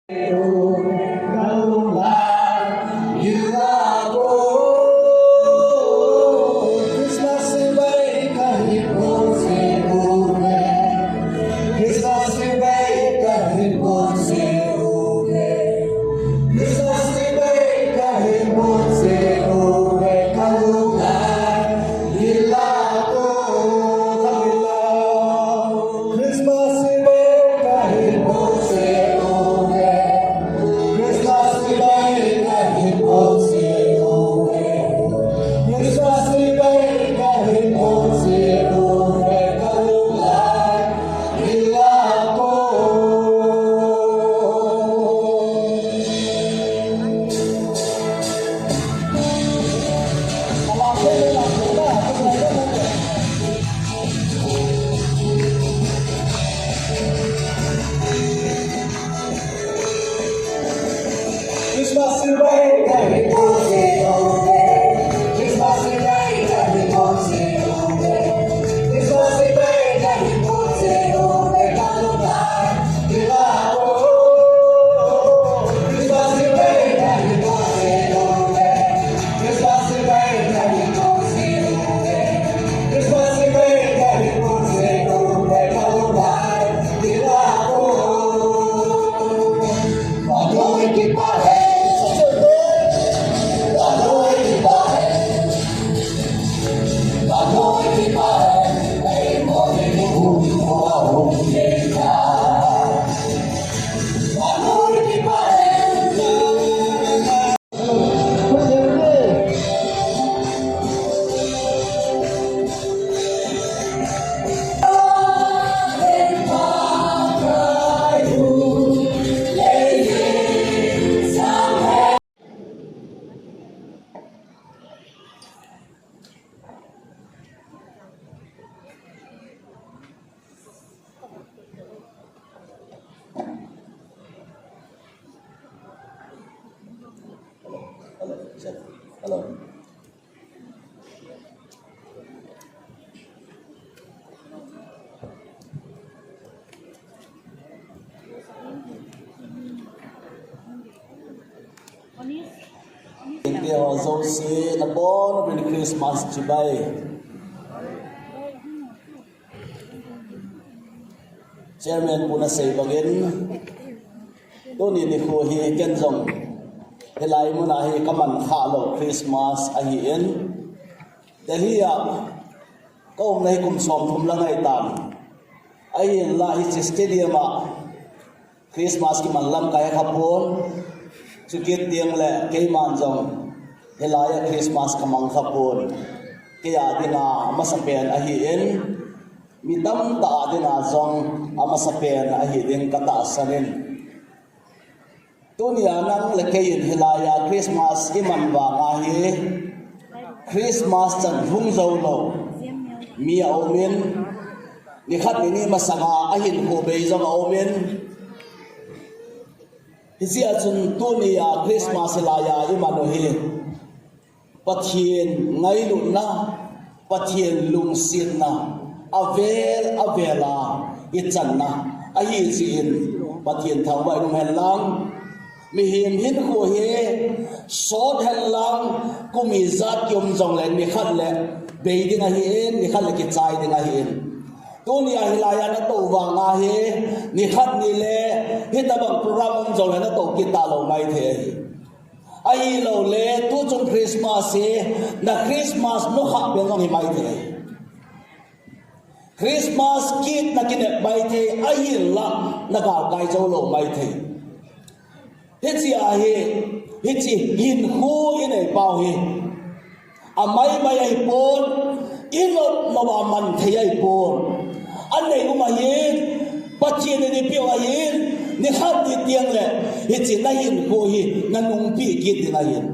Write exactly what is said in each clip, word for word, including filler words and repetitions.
Hello. Hello. India ho jouse, nabonchauvin Christmas chibai. Chairman pu nasei bangin, tuni nikho hi ken jong hilai muna hi kaman khalou Christmas ahin. Delhi a kaumna hi kum somthum lang ahitan. Ahinla hiche stadium a Christmas kiman lamkai kha pon. Chukit teng le keiman jong hilai a Christmas kamang kha pon. Kei a dinga amasapen ahin, mi tamtah a dinga jong amasapen ahi ding katahsan in. Tunia nang le kei in hilai a Christmas iman vang ahi, Christmas chan hung jou lou mi aumin, nikhat nini masanga ahinkho bei jong aumin. Hichea chun tunia Christmas hilai a iman u hi Pathen ngailutna, Pathen lungsetna, avel avel a ichanna ahi jeh in Pathen thangvah in um hen lang. Mihem hinkho hi sot hen lang, kum ijat kium jongle nikhat le bei ding ahin, nikhat le kichai ding ahin. Tunia hilai a natou vang ahi, nikhat ni le hitabang program um jongle natou kit talou maithei ahi. Ahilouleh tuchung Christmas hi na Christmas nukhah bel jong hi maithei. Christmas kit na kinep maithei, ahinla na galkai jou lou maithei. Hichea hi, hiche hinkho inei pau hi amaimai ahipon, ilop lou a man thei ahipon. Anei um ahin, Pathen in eipeu ahin, nikhat ni teng le hiche na hinkho hi nanungpeh kit ding ahin.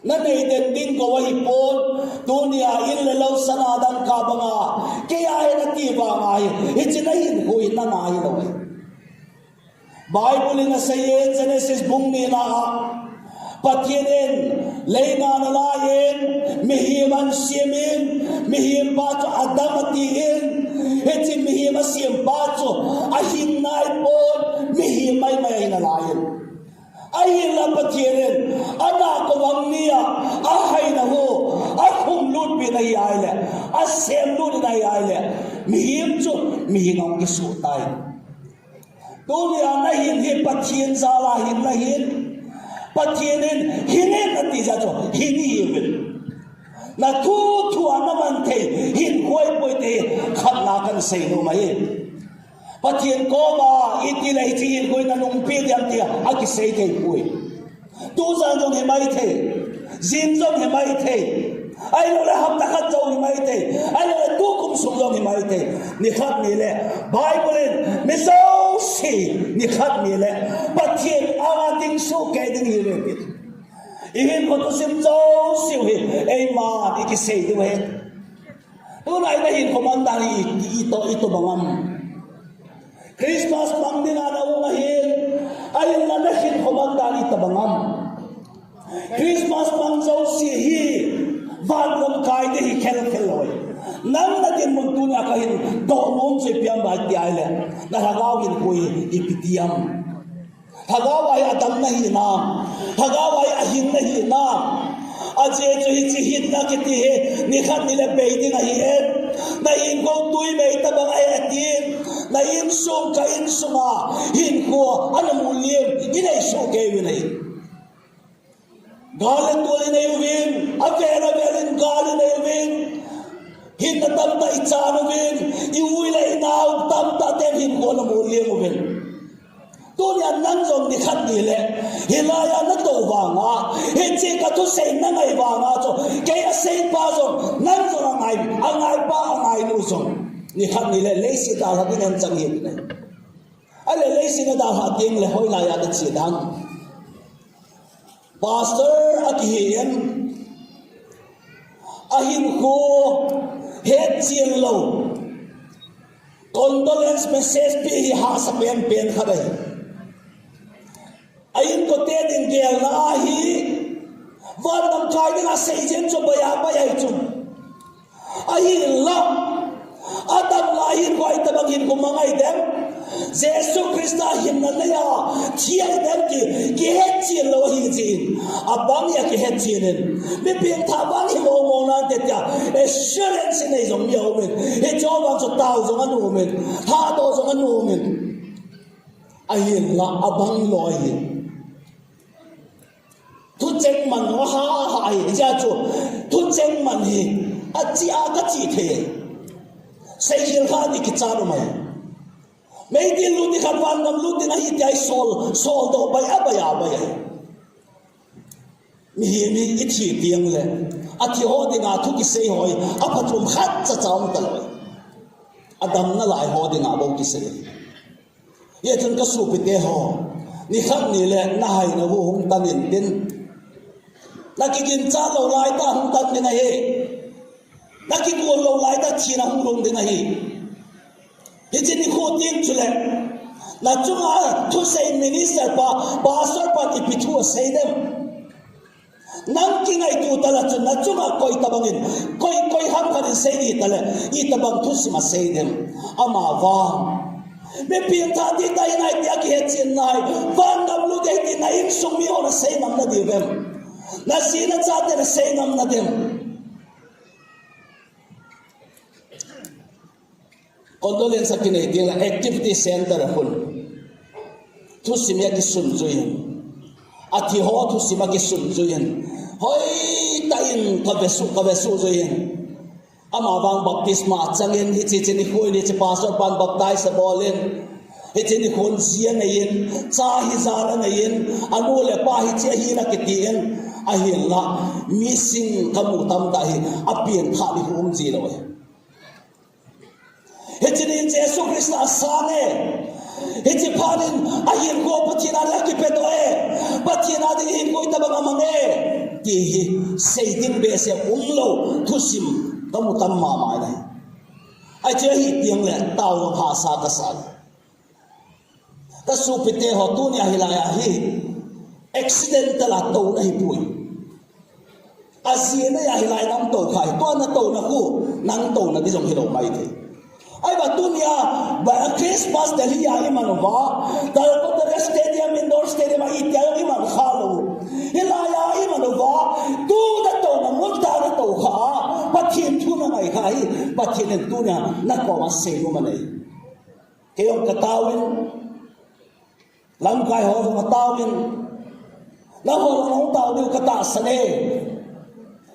Nanei den ding gou ahipon, tunia in le lou sana dangka banga kei a ahi nati vang ahi, hiche na hinkho hi nanga hilou ahi. Bible in asei e, Genesis bung nina a, Pathen in leina analai in, mihem asem in, mihem pa chu Adam ati in, hiche mihem asem pa chu ahin naipon, mihem maimai ahin alai in. Ahinla Pathen in, ana kovang nia, ahaina hu, akhum lutpi na hi ahile, asem lut na hi ahile, mihem chu, mihem ang kisu tai. Tunia nahin hi Pathen jal a hin nahin. Pathen in hin in ati jeh chun hin ihiuvin. Na thu thu a naman thei hin koi poi ti khat na kahin sei nom ahi. Pathen koma iti le hiche hin koi nanung pi diam tia akisei thei poi. Tujan jong hi maithei. Jing jong hi maithei. Ahilouleh hapta khat jong hi maithei. Ahilouleh tukum sung jong hi maithei. Nikhat nile Bible in mi jouse nikhat nile Pathen anga ding soh kei ding hi ve ti. Ihinkho thusim jouse hi eiman ikisei diu ahi. Tuna i nahinkho man dan hi i, i, ito, ito bang am. Christmas mang dinga na um ahin, ahinla nahinkho man dan ito bang am. Christmas mang jouse hi van lamkai te hi khel khel loi. Nang na dinmun tunia kahin doh nom chu ipi ham bai ti ahile, na lhagao hinkho hi ipi ti ham. Lhagao a hi adam nahi nam. Lhagao a hi ahing nahi nam. Ajeh chu hiche hinna kiti hi nikhat nile bei ding ahi e. Na hinkho tui mei tabang ahi atin. Na insung ka insung a hinkho ana mu liem inei soh kei uvin ahi. Gal le tol inei uvin, avel avel in gal inei uvin. Hinna tamtah ichan uvin, i u le i nao tamtah ten hinkho ana mu liem uvin. Tunia nang jong nikhat nile, hilai a natou vanga, hiche ka thusei nangai vanga chu, kei asei pa jong, nang jong angai, angai pa, angai nu jong. Nikhat nile, leiset a lha ding ahin chang hi. Ahile leiset a dalha ding le hoilai a nache dan. Pastor akihi in, ahinkho hetchen lou. Condolence message pe hi hahsa penpen khat ahi. Ahinkho te ding gelna ahi. Van lamkai dinga seijeng chu baiya bai ahi chu. Ahinla, adamna hinkho itobang hinkho mang ahi dem. Jesu Christa hinna neiya thi ahi dem ti kihetchen lou ahi jeh in. Abang hi akihetchen in. Mi pengthah vang hi mong mong nante tia assurance inei jong mi aumin. Hiche vang chu tao jong anom in. Lhahdoh jong anom in. Ahinla abang lou ahi. Thucheng man u aha aha ahi, hijeh chun thucheng man hi achi a kachi thei. Seikhel kha ni kichat u mai. Meidil lut ni khat vangam lut ding ahi tia isol, soldoh bai a bai a bai ahi. Mihem hi ithi tiang le, athi ho dinga thu kisei ho hi aphachom khat cha cha um talou. Adamna lai ho dinga bou kisei. Hijeh chun kasopite ho, nikhat nile nahaina hu hung tan intin. Nakiginchat lou laitah hung tan ding ahi. Nakigol lou laitah thina hung lhung ding ahi. Hiche nikho teng chule, nachunga thusei minister pa, pastor pan ipi thu asei dem. Nang kingaito tala chun nachunga koi tobangin, koi, koi ham khat in sei di tale, itobang thusim asei dem. Amavang, mi pengthah ti tai nai ti akihetchen nai, vangam lut ding ti na insung mi hon asei ngam nadiu vem? Naji nachaten asei ngam nadem? Condolence akinei ding le activity center a khun thusim hi akisun jui in. Athi ho thusim akisun jui in. Hoitah in kavesuh, kavesuh jui in. Amavang baptisma achang in, hiche, hiche nikho in, hiche pastor pan baptize abol in. Hiche nikhon ji anei in, cha hi jan anei in, anu le apa hiche ahi nakiti in. Ahinla, missing kamu tamtah hi, apengthah nikho um ji lou e. Hiche nin Jesu Christa asang e. Hiche phat in ahinkho Pathen a ding akipedoh e. Pathen a ding hinkho itobang amang e. Ti hi sei ding behseh umlou thusim kamu tam mama ahi. Ahi chu ahi tiang le tao hahsa kasa. Kasopite ho tunia hilai a hi. Accidental a touna ahipoi. Ajeh chu ahilai nang tou kha hi. Tua natouna khu, nang touna ding jong hilou maithei. Ahivang tunia, ba Christmas Delhi a iman uva, Calcutta Stadium, Indoor Stadium a itia iman khalou. Hilai a iman uva, tu natouna mun tah a natou kha a, Pathen thu nangai kha hi, Pathen in tunia nakoma seinom anei. Kei jong kataovin, lamkai ho jong ataovin, nangho jong nahung tao diu katahsan e.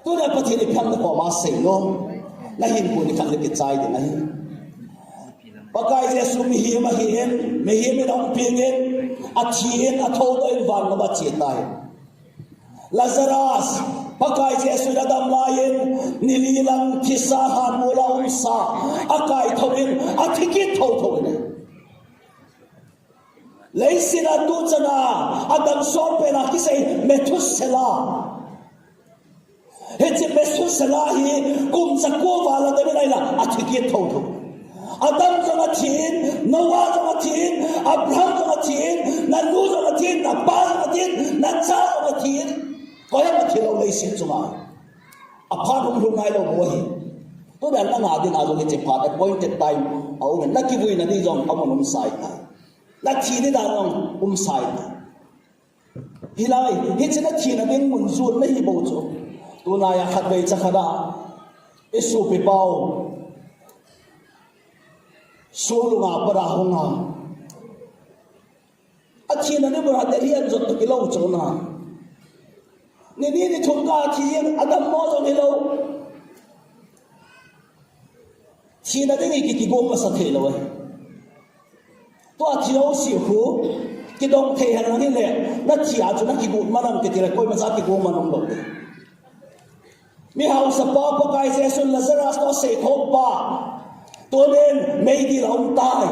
Tunia Pathen in ipi ham nakoma seinom, nahinkho nikhat le kichai ding ahi. Pakai Jesu mihem ahin, mihem in ahung pengin, athin, athoudoh in van gam a ache tai. Lazarus, Pakai Jesu in adam laiyin, ni li lang thisa hanmol a umsa, akaithou in, athi kit thouthou in. Leiset a tuchan a, adam som pen a kisei Methuselah. Hiche Methuselah hi kum jako val a dam in ahile athi kit thouthou. Adam jong athin, Noah jong athin, Abraham jong athin, nanu jong athin, napa jong athin, nacha jong athin. Koi jong athilou leiset chunga. Aphat hung lhung nailou bou ahi. Tunia nanga dinga jong hiche phat appointed time aum in, nakivuina ding jong amun umsai tai. Nathi ding dan jong umsai tai. Hilai, hiche nathina ding mun jot nahi bou chu. Tulai a khatvei chakhat a, isopi pau, sunglunga pat a hung a. Athina ding mun a Delhi a jot toh kilou chu na. Ni ni ni thum kathi jeng, adammo jong hilou. Thina ding hi ki, kigong masa thei lou e. Tua thi jouse khu, kidong thei hen lang hile, nathi a chu nakigong man am kiti le, koimacha kigong man umlou e. Mi haosapa Pakai Jesun Lazarus toh asei khompa, tunin meidil a um tai.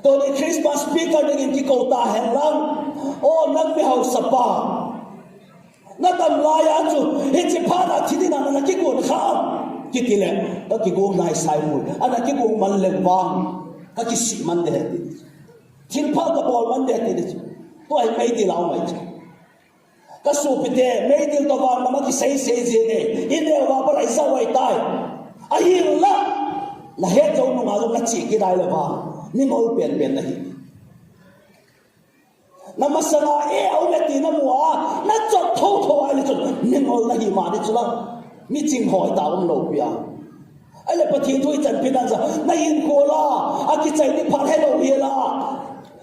Tuni Christmas speaker dingin kikou tahen lang. O, nang mi haosapa. Nadam laiya chu, hiche phat a thi dinga nana kigon kha am? Kiti le, kakigong naisai poi. Ana kigong man leng vang, kakisih man ding ahi ti. Thilpha kabol man ding ahi ti. Tua hi meidil a um ahi chu. Kasopite, meidil toh van gam a kisei sei jing e, ineo uva pat a ijao ahitai. Ahinla, nahet jou nunga jong nache kit nai lou va, mingol penpen nahi. Namasanga e, aum e ti namu a, nachot thouthou ahile chun, mingol nahi mani chu la. Miching hoi ta umlou pi a. Ahile Pathen thu ichan pi dan sa, nahinkho la, akichai ding phat helou hel a.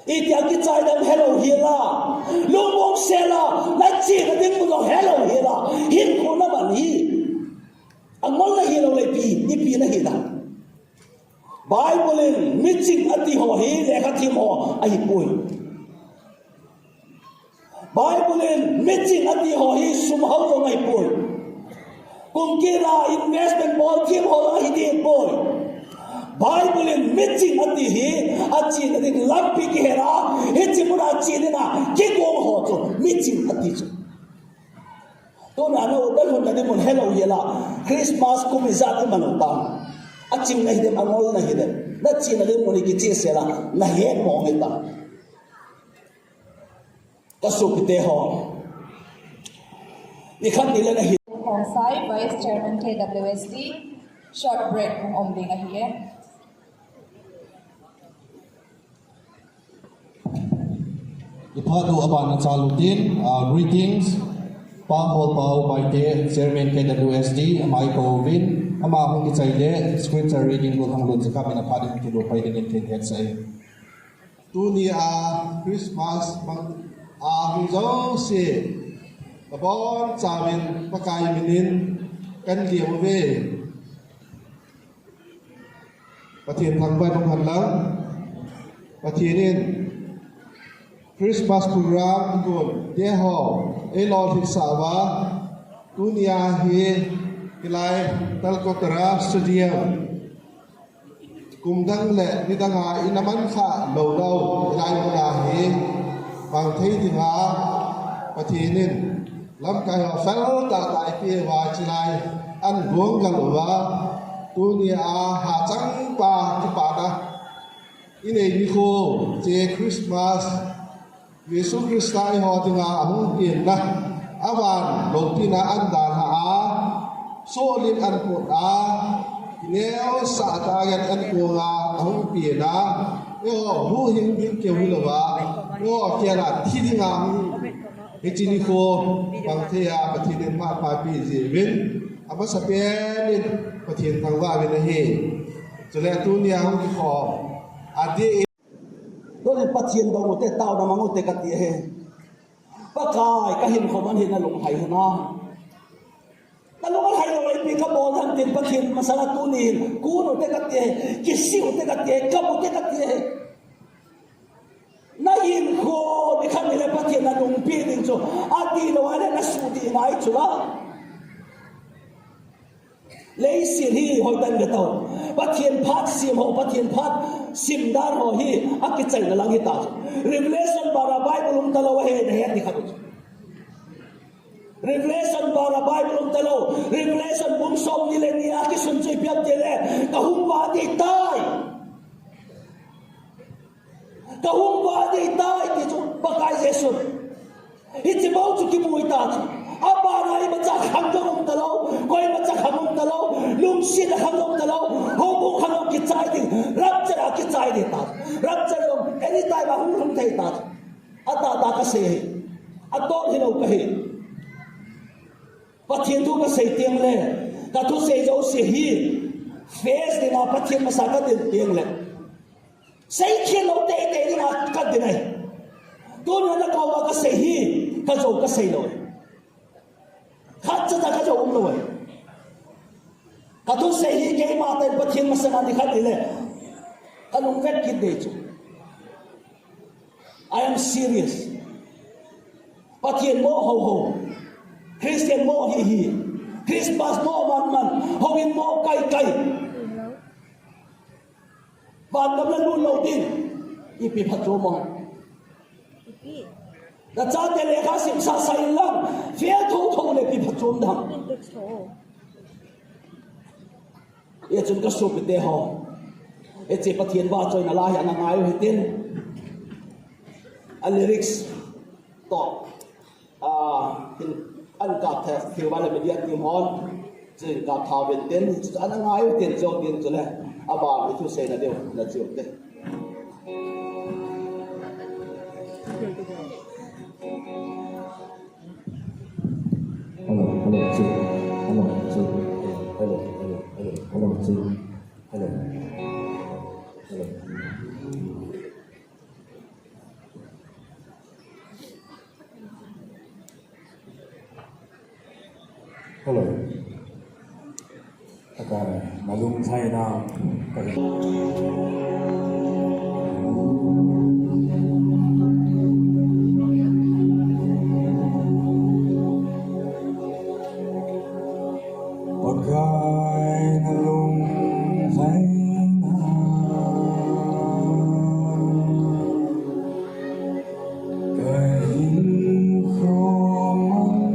Itia kichai ding helou hel a. Lungmong sel a, nachena ding mun jong helou hel a. Hinkho naman hi. Angol nahi lou le ipi, ipi nahi na. Bible in miching ati ho hi lekha thiem ho ahipoi. Bible in miching ati ho hi sum hao jong ahipoi. Kum kit a investment bol thiem ho jong ahi ding poi. Bible in miching ati hi achena ding lampi kihet a, hiche mun a chena ding a kigong ho chu miching ati chu. Tuna na u, nalhunna ding mun helou hel a, Christmas kum ijat iman u tam? Aching nahi dem, angol nahi dem? Nachena ding mun hi kicheh sel a, nahet mong hitam? Kasopite ho, nikhat ni le nahi. Khongsai, Vice Chairman K W S D, short break hung um ding ahi e. Iphat u abana chalu tin, ah, greetings. Pa Paul Pau Baite, Chairman K W S D, ama ikou uvin, ama hung kichai le scripture reading bol hung lut jeh a min aphat in kilu pai dingin kin hetsah e. Tuni a Christmas mang a hung jouse, kabonchauvin Pakai minin kan liem uve. Pathen thangvah in umhen lang. Pathen in Christmas program gon te ho eilolhinsah uva, tunia hi hilai Talukotara Stadium kum dang le nidang a ina mankhah lou lou, hilai muna hi mang thei dinga Pathen in lamkai ho fel tahtah eipeh uva, chulai a gon gal uva, tunia hachang pa kipana inei nikho, hiche Christmas Jesu Christa eiho dinga ahung penna, avan loupina ahin dalha a, soh lim ahin potna, neosah tah a ahin kong a ahung penna, eiho huhhing ding keu hilouva, eiho khel a thi dinga ahung, hiche nikho pang thei a Pathen in mapha peh jeh uvin, amasapen in Pathen thangvah uvin ahi. Chule tunia hung kikhom adeh in Tunin Pathen dong ute, taona mang ute kati ahi. Pakai, kahinkho man hi nalunglhai hinam? Nalunglhai lou le ipi kabol ham tin Pathen masanga tunin, kun ute kati ahi, kisih ute kati ahi, kap ute kati ahi. Nahinkho nikhat nile Pathen nanungpeh ding chu, adih lou ahile nasuhdih ngai chu la. Leiset hi hoitah in ve tao. Pathen phat sim ho, Pathen phat sim dan ho hi akichaina lang hita chu. Revelation bana Bible um talou ahi, nahet ding khat chu. Revelation bana Bible um talou. Revelation bung somni le ni a kisun chu ipi ham itile, kahung vah ding tai. Kahung vah ding tai ti chu Pakai Jesu. Hiche bou chu kimu hita chu. Abana imacha khang jong um talou, koimacha khang um talou, lungsetna khang um talou, houbung khang jong kichai ding, rapture a kichai ding ta chu. Rapture jong anytime a hung lhung thei ta chu. Atahtah kasei ahi. Atot hilou kahi. Pathen thu kasei teng le, kathusei jouse hi face dinga Pathen masa kadin teng le, seikhel lou teitei dinga kadin ahi. Tunia nakoma kasei hi, kajou kasei lou. Khatcha kajou umlou ahi. Kathusei hi keima tah in Pathen masanga nikhat nile, kalung vet kit ding chu. I am serious. Pathen mo houhou. Christian mo hihi. Christmas mo manman. Houin mo kaikai. Vangam nalut lou ding. Ipi phatchom ham? Nachate lekha sim sasa inlang, fail thotho le ipi phatchom ding ham? Hichun kasopite ho, hiche Pathen vahchoina la hi ana ngai u hitin. A lyrics toh, a, hin, ahin kap thei, thil vale media team hon, chun kap tha uvin tin, chu ana ngai u tin, chu tin chule, aban i thuseina diu, na chu te. Hello, hello, check. Hello, check. Hello, hello, hello, hello, check. Hello. Hello. Hello. Pakai, nalung lhaina, Pakai. Pakai nalung lhaina, kahinkho man.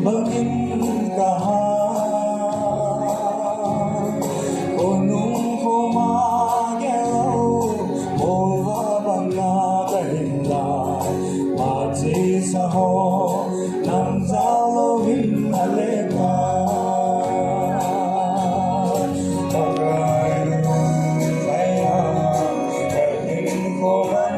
Bangin kaha, konung koma gelo, molva banga kahin la, pachi saho, nang jalo hin aleka. Pakai nung kaya, kahin koman.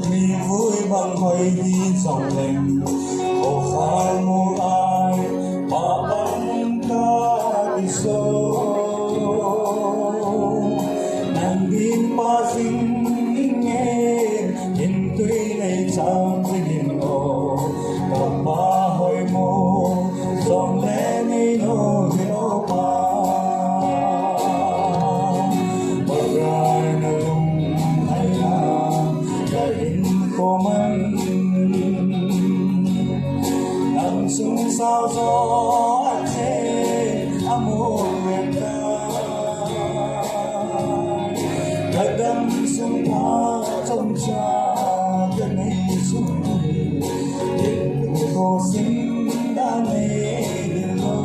Mivui bang hoi hi jong leng, o kha mu ai, pa bang ka kiso. Nang din pa sing inge, in tui nei chang sing in o, ka pa hoi mu. Jong le nei lo hi o pa, Pakai na lung hai na, ka in ko man. Nang sung sao jo a che, a mu le ta. Kadam sung pha chom cha kanei sung, ko sing da nei lo.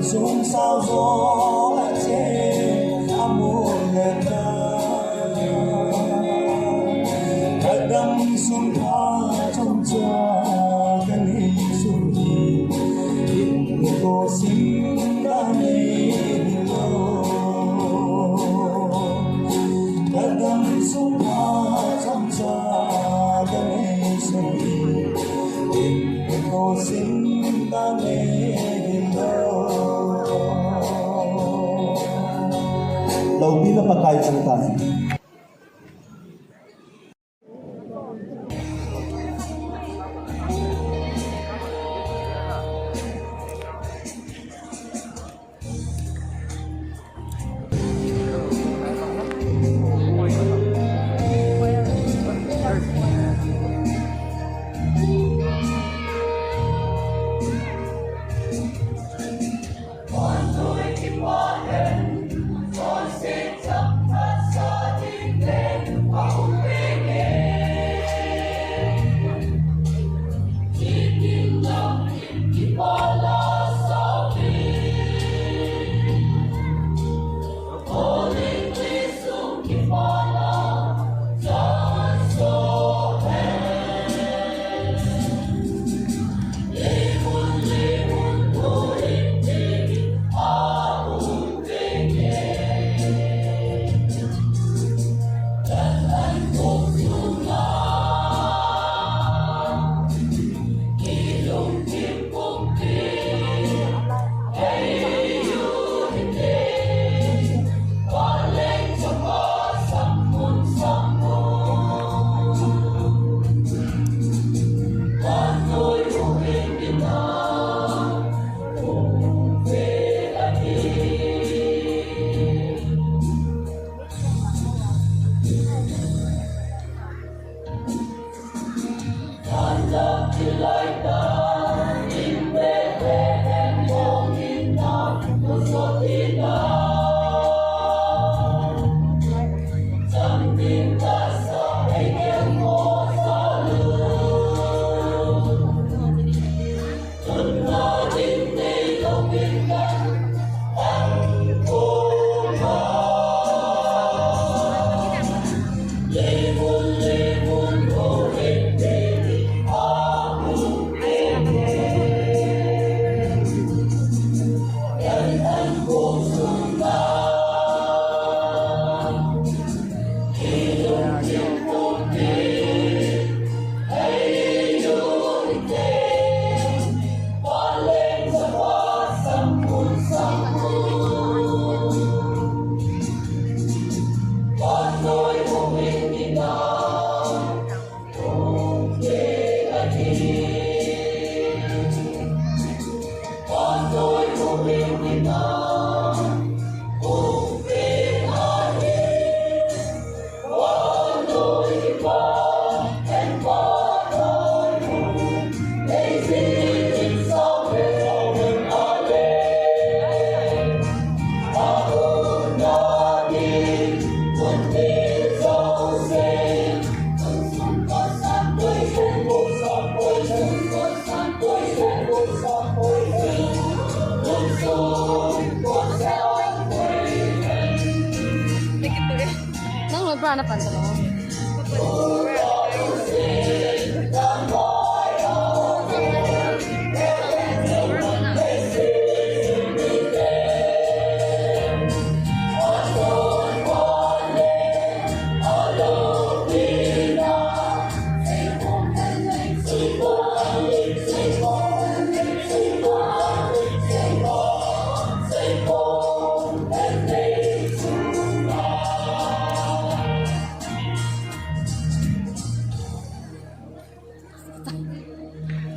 Sung sao zo a che a mu le ta. Kadam sung pha chom cha kanei sung hi, in ko sing da nei lo. Kadam sung pha chom cha kanei sung hi, in ko sing da nei lo. Loupina Pakai chang ta.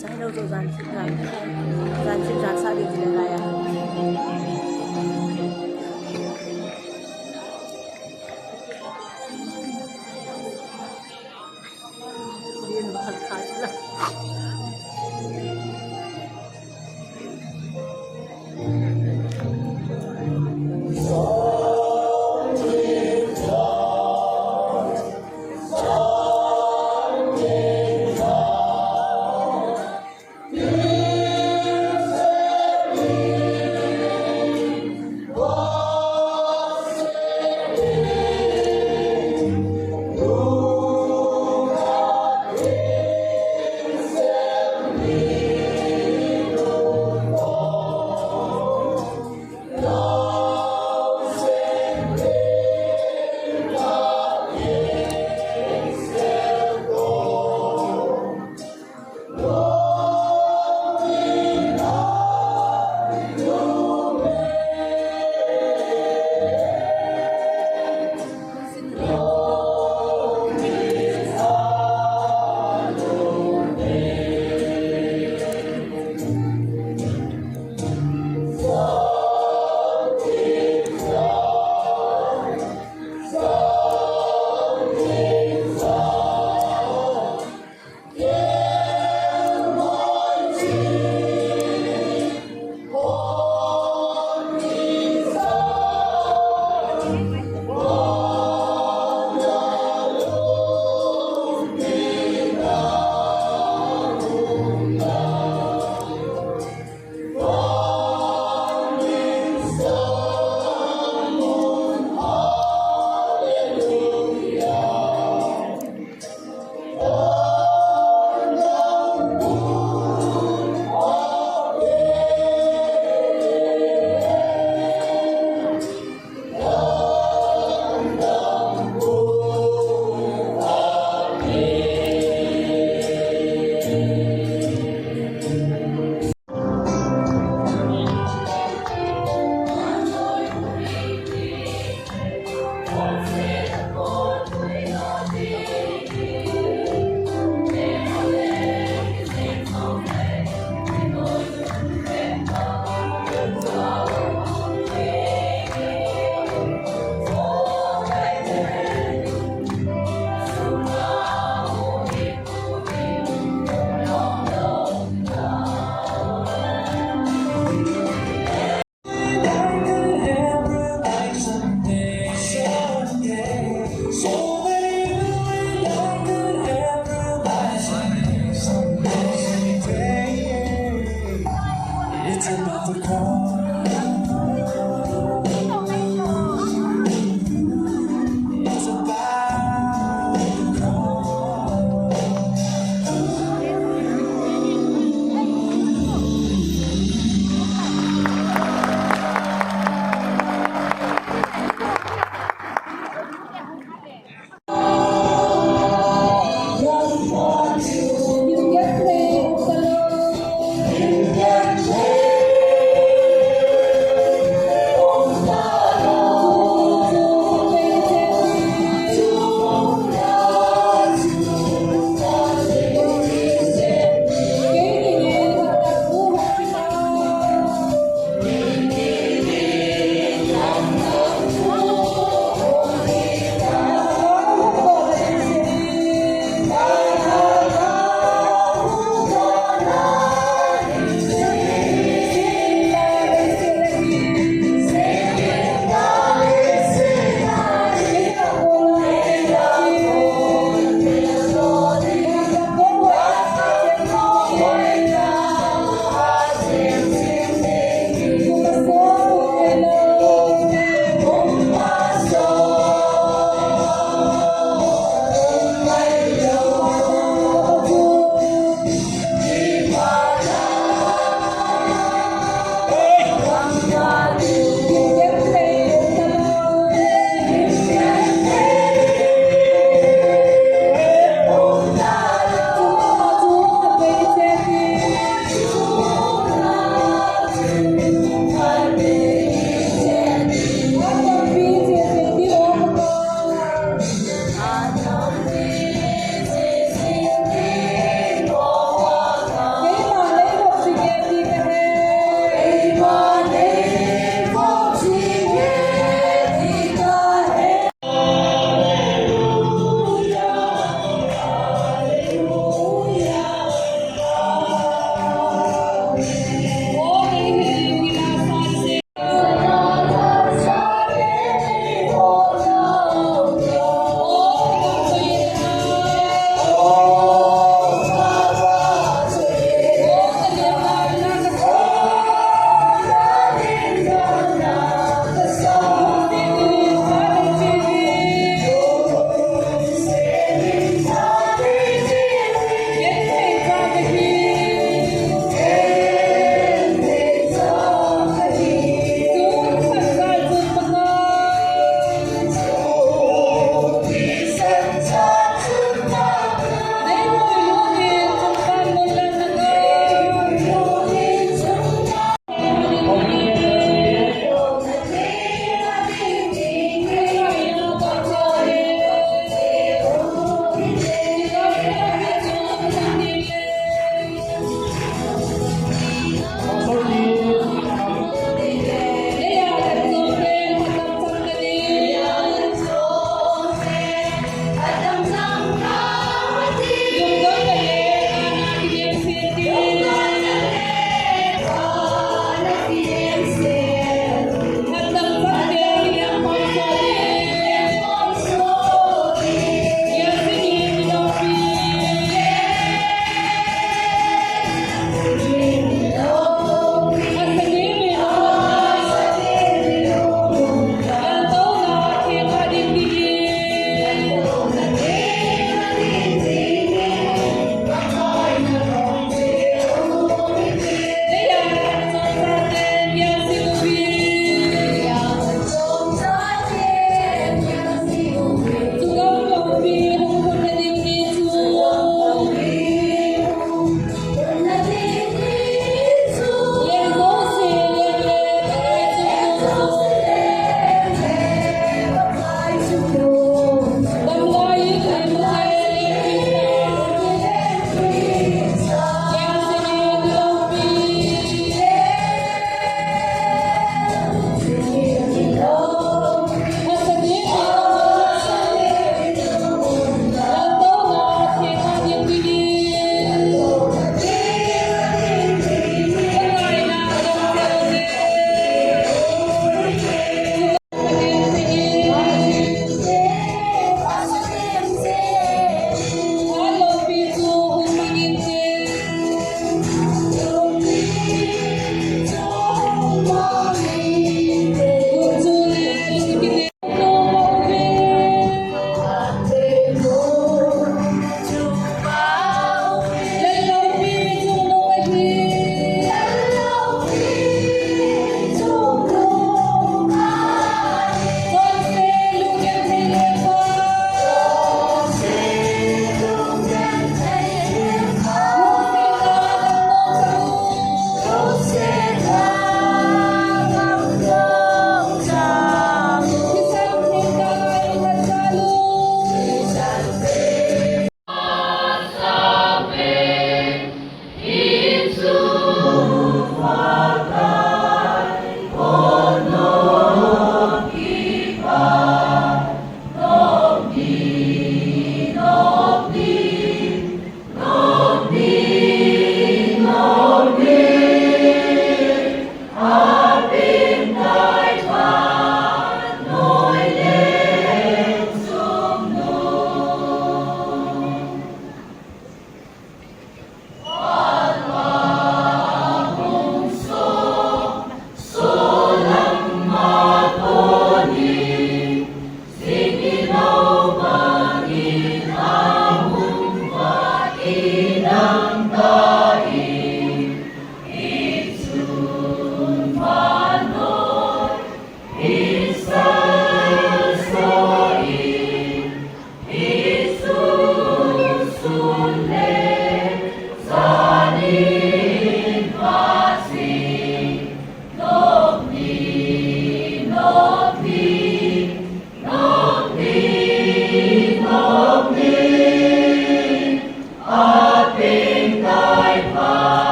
Chai lo jo jan sip jan. Jan sip jan sa di di le lai a. Din ba kha chu la.